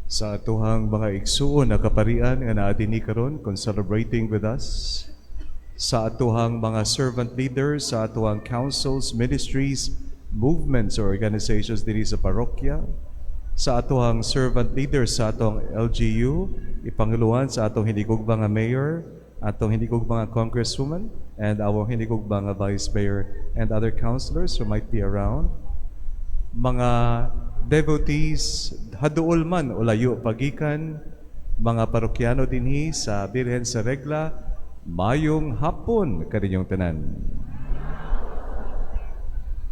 Sa atuhang mga igsuon na kaparian nga naa dinhi karon celebrating with us, sa atuhang mga servant leaders, sa atuhang councils, ministries, movements or organizations dinhi sa parokya, sa atuhang servant leaders sa atong LGU, ipanguluhan sa atong hinigugma nga mayor, atong hinigugma nga congresswoman, and our hinigugma nga vice mayor and other councilors who might be around, mga devotees, haduol man o layo pagikan, mga parokyano dinhi sa Birhen sa Regla, mayong hapon kaninyong tanan.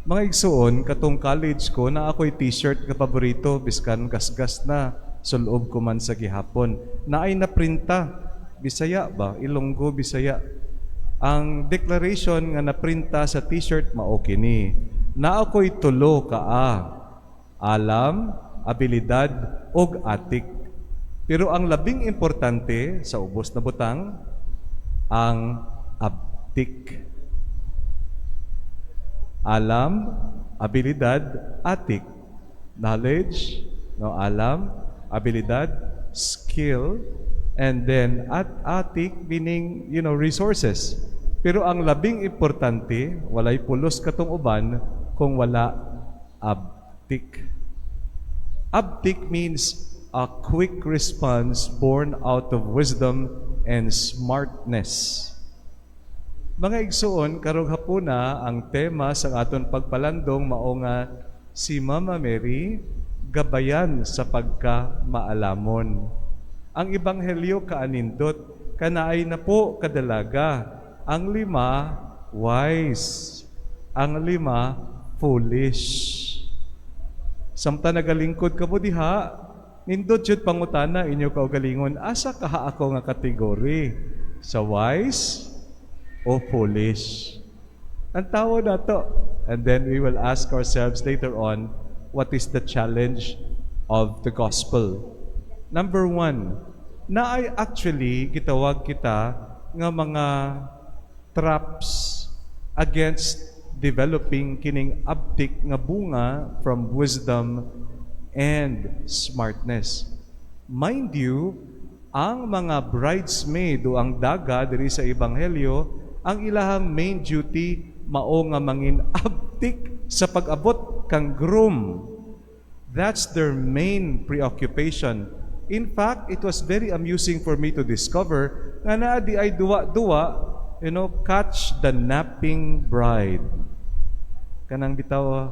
Mga igsuon, katong college ko na ako'y T-shirt nga paborito biskan gasgas na, sulob ko man sa gihapon. Naay naprinta, Bisaya ba? Ilonggo, Bisaya. Ang declaration nga naprinta sa T-shirt mao kini: "Naa ko'y tulo ka A: Alam, abilidad, ug atik. Pero ang labing importante sa ubos na butang, ang abtik." Alam, abilidad, atik. Knowledge, no, alam, abilidad, skill, and then at atik meaning, resources. Pero ang labing importante, walay pulos katong uban kung wala abtik. Abtik means a quick response born out of wisdom and smartness. Mga igsuon, karong hapuna ang tema sa aton pagpalandong mao nga si Mama Mary gabayan sa pagka maalamon. Ang ebanghelyo kaanindot, kanaay napo kadalaga. Ang lima wise, ang lima foolish. Samtang nagalingkod ka mo diha, nindot jud pangutana inyo kaugalingon, asa kaha ako nga kategory? Sa wise o foolish? Ang tawo na to. And then we will ask ourselves later on, what is the challenge of the gospel? Number one, naay actually gitawag kita nga mga traps against developing kining abtik nga bunga from wisdom and smartness. Mind you, ang mga bridesmaid o ang daga diri sa ebanghelyo, ang ilahang main duty mao nga mangin abtik sa pag-abot kang groom. That's their main preoccupation. In fact, it was very amusing for me to discover nga naa di ay duwa-duwa, catch the napping bride. Kanang bitaw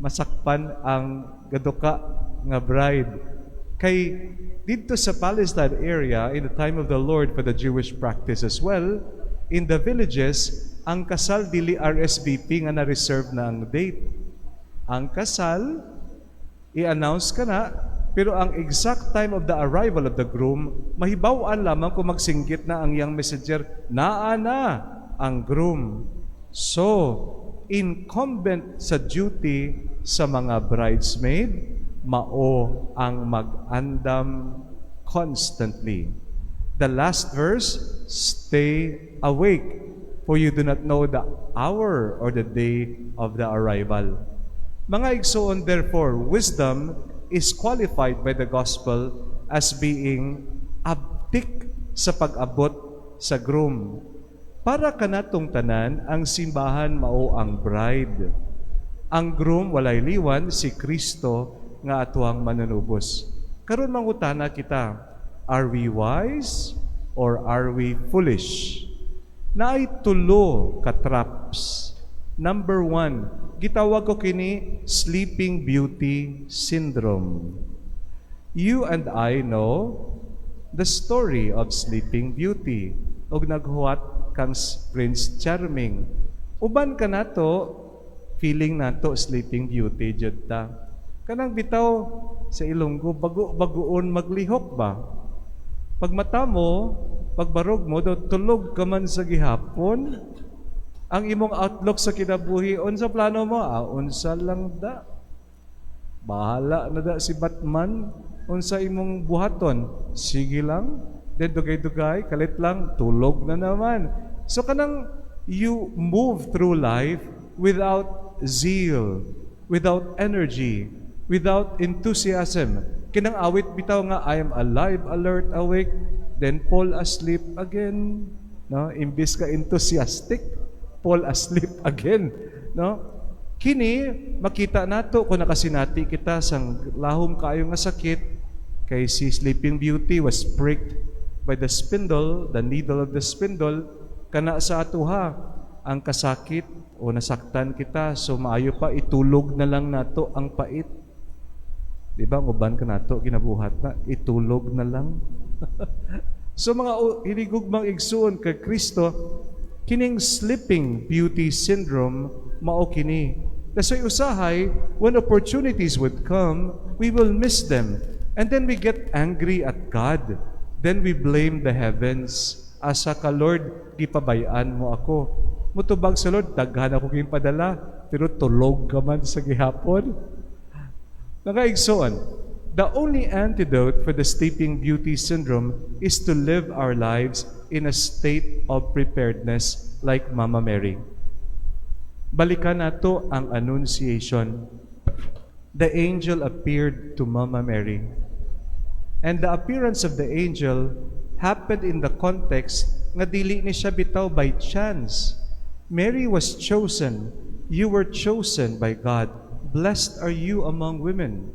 masakpan ang gaduka nga bride. Kay didto sa Palestine area in the time of the Lord, for the Jewish practice as well, in the villages, ang kasal dili RSVP nga na-reserve na ang date. Ang kasal, i-announce ka na, pero ang exact time of the arrival of the groom, mahibaw-an lamang kung magsinggit na ang iyang messenger, naa na ang groom. So, incumbent sa duty sa mga bridesmaid, mao ang mag-andam constantly. The last verse, "Stay awake, for you do not know the hour or the day of the arrival." Mga igsoon, therefore, wisdom is qualified by the gospel as being abtik sa pag-abot sa groom. Para kanatong tanan, ang simbahan mao ang bride. Ang groom walay liwan, si Kristo nga atuang manunubos. Karon mangutana kita, are we wise or are we foolish? Naay tulo ka traps. Number one, gitawag ko kini Sleeping Beauty Syndrome. You and I know the story of Sleeping Beauty ug naghuwat kang Prince Charming. Uban kanato, feeling nato Sleeping Beauty jud ta. Kanang bitaw sa Ilonggo, bago-bagoon maglihok ba? Pag mata mo, pagbarog mo, daw tulog ka man sa gihapon. Ang imong outlook sa kinabuhi, unsa plano mo? Ah, unsa lang da. Bahala na da si Batman. Unsa imong buhaton? Sige lang. Then dugay-dugay, kalit lang, tulog na naman. So kanang you move through life without zeal, without energy, without enthusiasm. Kinang awit bitaw nga "I am alive, alert, awake," then fall asleep again. No? Imbis ka enthusiastic, fall asleep again. No? Kini makita nato kung nakasinati kita sang lahom kaayo nga sakit, kay si Sleeping Beauty was pricked by the spindle, the needle of the spindle, kana sa atuha ang kasakit o nasaktan kita, so maayo pa itulog na lang nato ang pait. Di ba, ang uban ka nato ginabuhat na itulog na lang. So mga hinigugmang igsuon kay Kristo, kining sleeping beauty syndrome mao kini. That's why usahay, when opportunities would come, we will miss them. And then we get angry at God. Then we blame the heavens. "Asa ka, Lord? Gipabayaan mo ako." Mutubag sa Lord, "Daghan ako padala, pero tulog ka man sa gihapon." Mga igsoon, the only antidote for the sleeping beauty syndrome is to live our lives in a state of preparedness like Mama Mary. Balikan nato ang Annunciation. The angel appeared to Mama Mary. And the appearance of the angel happened in the context nga dili ni siya bitaw by chance. Mary was chosen. You were chosen by God. "Blessed are you among women."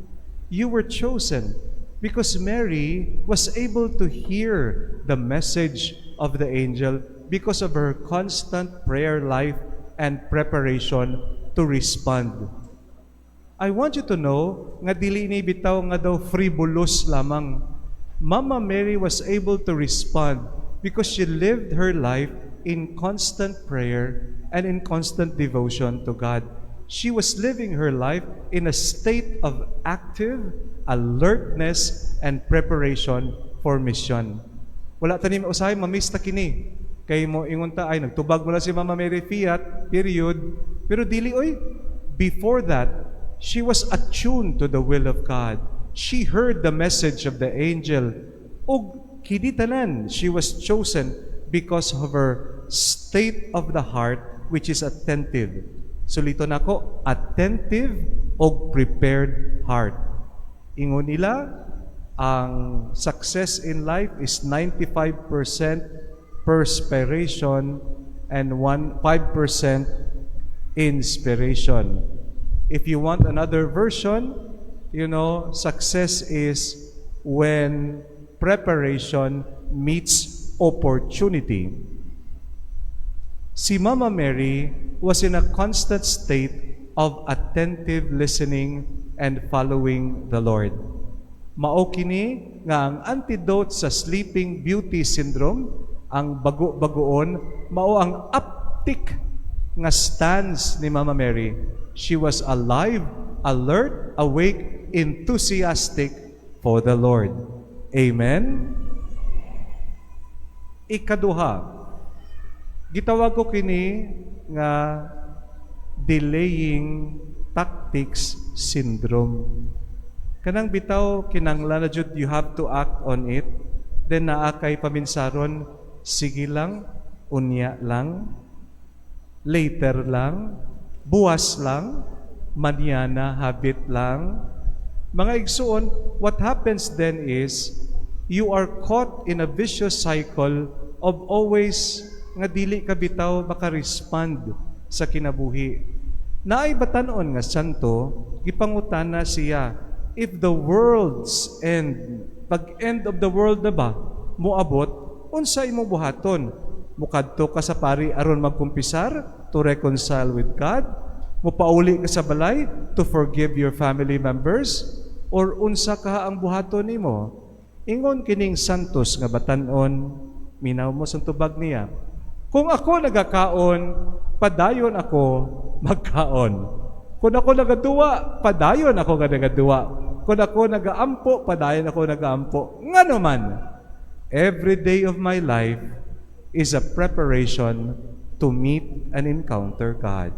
You were chosen because Mary was able to hear the message of the angel because of her constant prayer life and preparation to respond. I want you to know nga dili ni bitaw nga daw frivolous lamang. Mama Mary was able to respond because she lived her life in constant prayer and in constant devotion to God. She was living her life in a state of active alertness and preparation for mission. Wala tani usahay mamiss ta kini. Kay mo ingon ta, "Ay, nagtubag mo lang si Mama Mary, fiat, period." Pero dili oy. Before that, she was attuned to the will of God. She heard the message of the angel. Og kini tanan, she was chosen because of her state of the heart, which is attentive. Sulito nako, attentive og prepared heart. Ingon nila, ang success in life is 95% perspiration and 1 5% inspiration. If you want another version, success is when preparation meets opportunity. Si Mama Mary was in a constant state of attentive listening and following the Lord. Mao kini nga ang antidote sa sleeping beauty syndrome, ang bago-bagoon, mao ang uptick nga stance ni Mama Mary. She was alive, alert, awake, enthusiastic for the Lord. Amen? Ikaduha, gitawag ko kini nga delaying tactics syndrome. Kanang bitaw kinanglan na jud you have to act on it, then naa kay paminsaron, "Sige lang, unya lang, later lang, buwas lang, mañana habit lang." Mga igsuon, what happens then is you are caught in a vicious cycle of always nga dili ka bitaw maka-respond sa kinabuhi. Naay batan-on nga santo, gipangutana siya, if the world's end, pag end of the world na ba, moabot, unsa imong buhaton? Mukadto ka sa pari aron magkumpisar to reconcile with God? Mupauli ka sa balay to forgive your family members? Or unsa ka ang buhaton nimo? Ingon kining santos nga batan-on, minaw mo sa tubag niya, "Kung ako nagakaon, padayon ako magkaon. Kung ako nagaduwa, padayon ako nga nagaduwa. Kung ako nagaampo, padayon ako nagaampo. Ngano man, every day of my life is a preparation to meet and encounter God."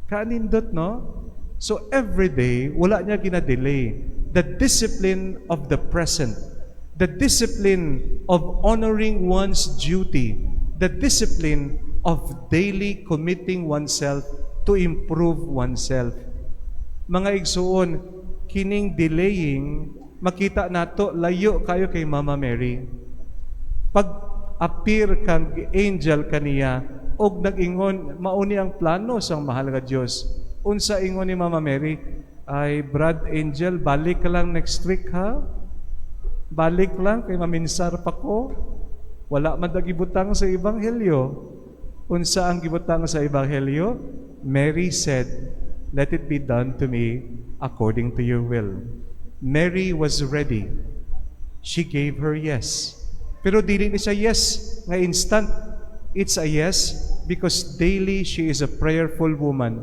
Kanindot, no? So every day, wala niya gina-delay. The discipline of the present, the discipline of honoring one's duty, the discipline of daily committing oneself to improve oneself. Mga igsuon, kini Kining delaying, makita nato layo kayo kay Mama Mary. Pag appear kang angel kaniya og nag-ingon mauni ang plano sang mahal nga Dios. Unsa ingon ni Mama Mary? "Ay, Brad Angel, balik ka lang next week, ha? Balik lang kay maminsar pa ko." Wala man gibutang sa ebanghelyo. Unsa ang gibutang sa ebanghelyo? Mary said, "Let it be done to me according to your will." Mary was ready. She gave her yes. Pero dili ni siya yes nga instant. It's a yes because daily she is a prayerful woman.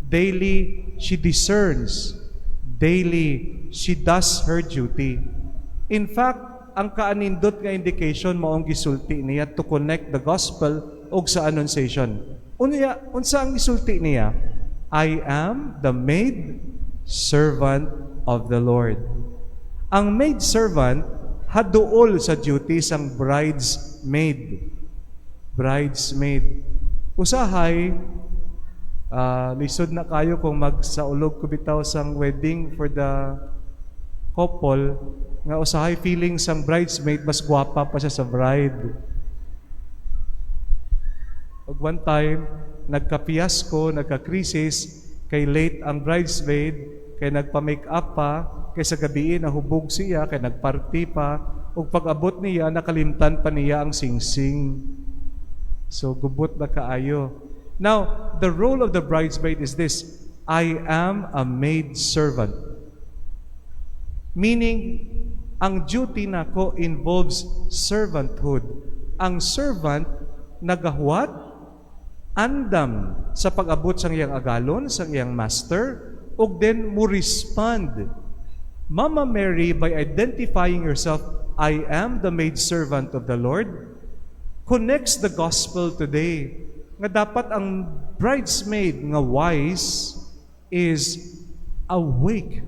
Daily she discerns. Daily she does her duty. In fact, ang kaanindot nga indication maong gisulti niya to connect the gospel og sa Annunciation. Unya, unsa ang gisulti niya? "I am the maid servant of the Lord." Ang maid servant haduol sa duty sang bridesmaid. Bridesmaid. Usahay, lisod na kayo kung magsaulog ko bitaw sang wedding for the couple nga usahay feeling sang bridesmaid mas gwapa pa siya sa bride. Ug one time, nagka-fiasco, nagka-crisis, kay late ang bridesmaid, kay nagpa-make up pa, kay sa gabi nahubog siya, kay nagparty pa, ug pag-abot niya, nakalimtan pa niya ang singsing. So, gubot na kaayo. Now, the role of the bridesmaid is this: "I am a maid servant." Meaning, ang duty nako involves servanthood. Ang servant nagahuwat, andam sa pag-abot sang iyang agalon, sang iyang master, ug then mo respond. Mama Mary, by identifying herself, "I am the maid servant of the Lord," connects the gospel today nga dapat ang bridesmaid nga wise is awake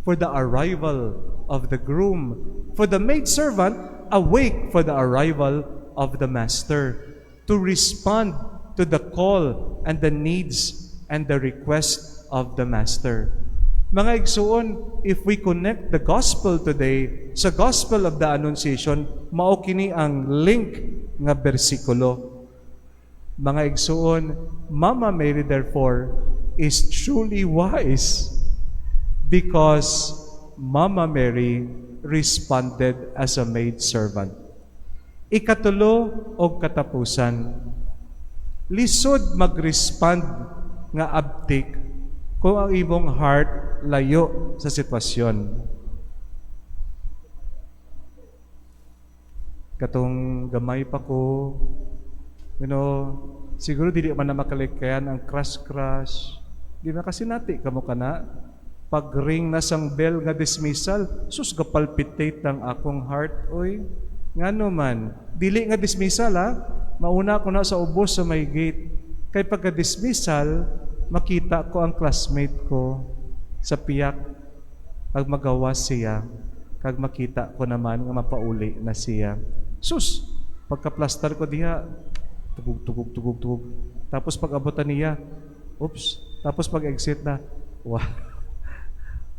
for the arrival of the groom. For the maid servant, awake for the arrival of the master, to respond to the call and the needs and the request of the master. Mga igsuon, if we connect the gospel today sa gospel of the Annunciation, mao kini ang link nga bersikulo. Mga igsuon, Mama Mary therefore is truly wise because Mama Mary responded as a maid servant. Ikatulo og katapusan, lisod mag-respond nga abtik kung ang imong heart layo sa sitwasyon. Katong gamay pa ko, siguro dili man na makalikayan ang crush-crush. Di ba kasi nati kamo kana? Pag ring na sang bell nga dismissal, sus, gapalpitate ang akong heart, oy. Ngano man, dili nga dismissal ha, mauna ko na sa ubos sa may gate. Kay pagka dismissal, makita ko ang classmate ko sa piyak pag magawas siya, kag makita ko naman nga mapauli na siya. Sus, pagka-plastar ko diha, tugog, tugog, tugog, tugog. Tapos pag abutan niya, oops, tapos pag exit na, wow.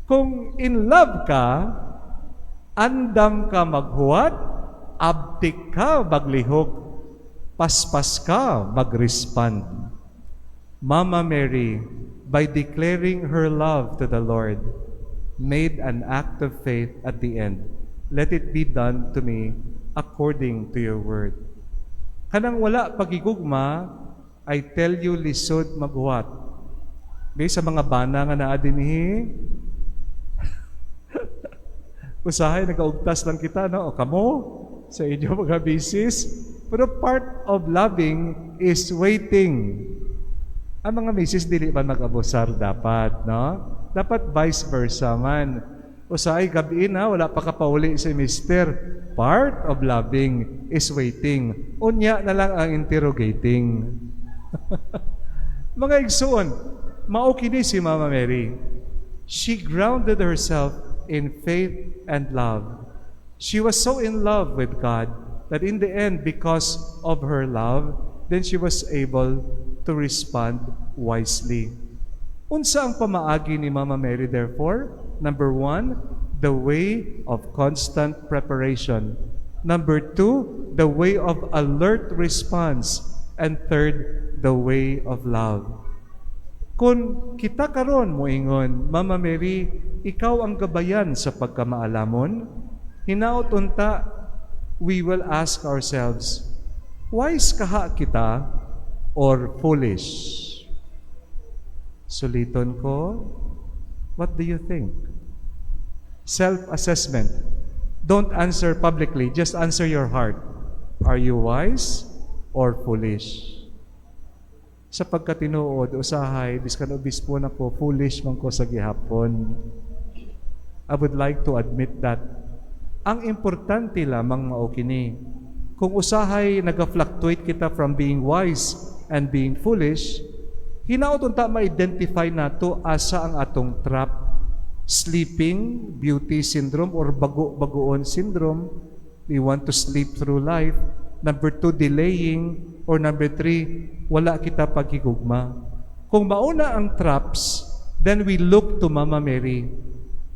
Kung in love ka, andam ka maghuwat, abtik ka maglihok, paspas ka mag-respond. Mama Mary, by declaring her love to the Lord, made an act of faith at the end. "Let it be done to me according to your word." Kanang wala pagigugma, I tell you, lisod maghuwat. Based sa mga bana nga naa dinhi, usahay nagaugtas lang kita, no? O kamo, sa inyo mga misis. Pero part of loving is waiting. Ang mga misis dili man mag-abusar dapat, no? Dapat vice versa man. Usahay gabi na, wala pa kapauli si mister. Part of loving is waiting. Unya na lang ang interrogating. Mga igsoon, mao kini si Mama Mary. She grounded herself in faith and love. She was so in love with God that in the end, because of her love, then she was able to respond wisely. Unsa ang pamaagi ni Mama Mary therefore? Number one, the way of constant preparation. Number two, the way of alert response. And third, the way of love. Kung kita karon moingon, "Mama Mary, ikaw ang gabayan sa pagkamaalamon," hinaot unta we will ask ourselves, wise kaha kita or foolish? Suliton ko, what do you think? Self-assessment. Don't answer publicly, just answer your heart. Are you wise or foolish? Sa pagkatinuod, usahay, biskan obispo na ko, foolish man ko sa gihapon. I would like to admit that. Ang importante lamang mao kini. Kung usahay naga-fluctuate kita from being wise and being foolish, hinaot unta ma-identify nato asa ang atong trap: sleeping beauty syndrome or bago-bagoon syndrome. We want to sleep through life. Number two, delaying. Or number three, wala kita paghigugma. Kung mauna ang traps, then we look to Mama Mary,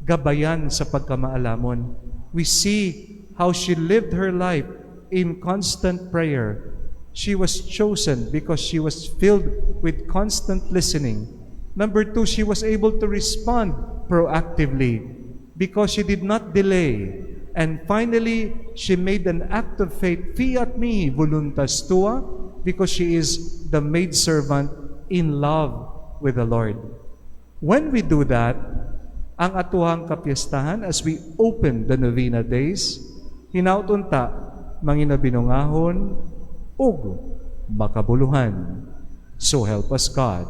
gabayan sa pagkamaalamon. We see how she lived her life in constant prayer. She was chosen because she was filled with constant listening. Number two, she was able to respond proactively because she did not delay. And finally, she made an act of faith, "Fiat mihi voluntas tua," because she is the maidservant in love with the Lord. When we do that, ang atuhang kapiestahan as we open the novena days, hinaut unta manginabinungahon ug makabuluhan. So help us God.